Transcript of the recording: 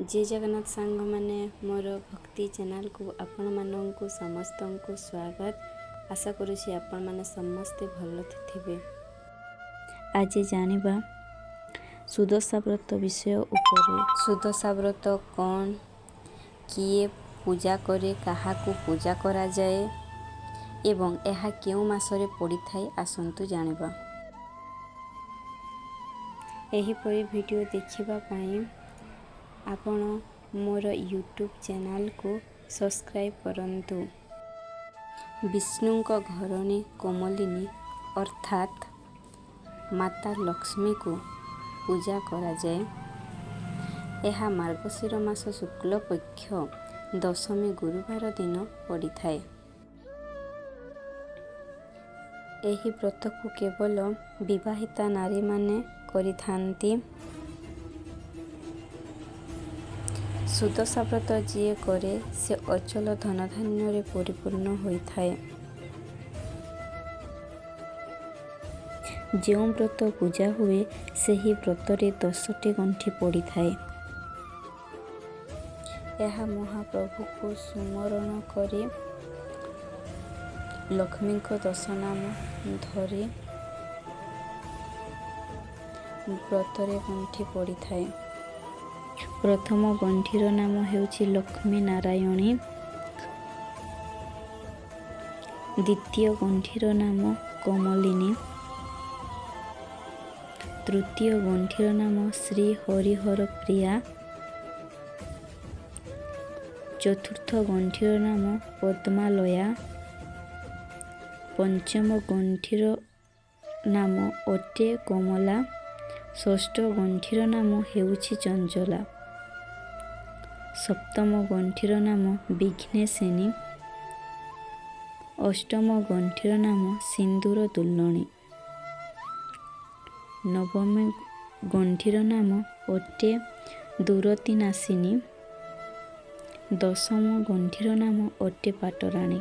ଜୟ ଜଗନ୍ନାଥ ସାଙ୍ଗମାନେ, ମୋର ଭକ୍ତି ଚ୍ୟାନେଲକୁ ଆପଣମାନଙ୍କୁ ସମସ୍ତଙ୍କୁ ସ୍ୱାଗତ। ଆଶା କରୁଛି ଆପଣମାନେ ସମସ୍ତେ ଭଲ ଥିବେ। ଆଜି ଜାଣିବା ସୁଦଶା ବ୍ରତ ବିଷୟ ଉପରେ। ସୁଦଶା ବ୍ରତ କ'ଣ, କିଏ ପୂଜା କରେ, କାହାକୁ ପୂଜା କରାଯାଏ ଏବଂ ଏହା କେଉଁ ମାସରେ ପଡ଼ିଥାଏ, ଆସନ୍ତୁ ଜାଣିବା। ଏହିପରି ଭିଡ଼ିଓ ଦେଖିବା ପାଇଁ ଆପଣ ମୋର ୟୁଟ୍ୟୁବ୍ ଚ୍ୟାନେଲକୁ ସବସ୍କ୍ରାଇବ୍ କରନ୍ତୁ। ବିଷ୍ଣୁଙ୍କ ଘରଣୀ କମଳିନୀ ଅର୍ଥାତ୍ ମାତା ଲକ୍ଷ୍ମୀକୁ ପୂଜା କରାଯାଏ। ଏହା ମାର୍ଗଶିର ମାସ ଶୁକ୍ଳପକ୍ଷ ଦଶମୀ ଗୁରୁବାର ଦିନ ପଡ଼ିଥାଏ। ଏହି ବ୍ରତକୁ କେବଳ ବିବାହିତା ନାରୀମାନେ କରିଥାନ୍ତି। ସୁଦଶା ବ୍ରତ ଯିଏ କରେ, ସେ ଅଚଳ ଧନଧାନ୍ୟରେ ପରିପୂର୍ଣ୍ଣ ହୋଇଥାଏ। ଯେଉଁ ବ୍ରତ ପୂଜା ହୁଏ, ସେହି ବ୍ରତରେ 10ଟି ଗଣ୍ଠି ପଡ଼ିଥାଏ। ଏହା ମହାପ୍ରଭୁଙ୍କୁ ସୁମରଣ କରି ଲକ୍ଷ୍ମୀଙ୍କ ଦଶନାମ ଧରି ବ୍ରତରେ ଗଣ୍ଠି ପଡ଼ିଥାଏ। ପ୍ରଥମ ଗଣ୍ଠିର ନାମ ହେଉଛି ଲକ୍ଷ୍ମୀ ନାରାୟଣୀ। ଦ୍ୱିତୀୟ ଗଣ୍ଠିର ନାମ କମଳିନୀ। ତୃତୀୟ ଗଣ୍ଠିର ନାମ ଶ୍ରୀ ହରିହର ପ୍ରିୟା। ଚତୁର୍ଥ ଗଣ୍ଠିର ନାମ ପଦ୍ମାଲୟା। ପଞ୍ଚମ ଗଣ୍ଠିର ନାମ ଅଟେ କମଳା। ଷଷ୍ଠ ଗଣ୍ଠିର ନାମ ହେଉଛି ଚଞ୍ଚଳା। ସପ୍ତମ ଗଣ୍ଠିର ନାମ ବିଘ୍ନେଶିନୀ। ଅଷ୍ଟମ ଗଣ୍ଠିର ନାମ ସିନ୍ଦୁର ଦୁଲଣୀ। ନବମ ଗଣ୍ଠିର ନାମ ଅଟେ ଦୁରତିନାଶିନୀ। ଦଶମ ଗଣ୍ଠିର ନାମ ଅଟେ ପାଟରାଣୀ।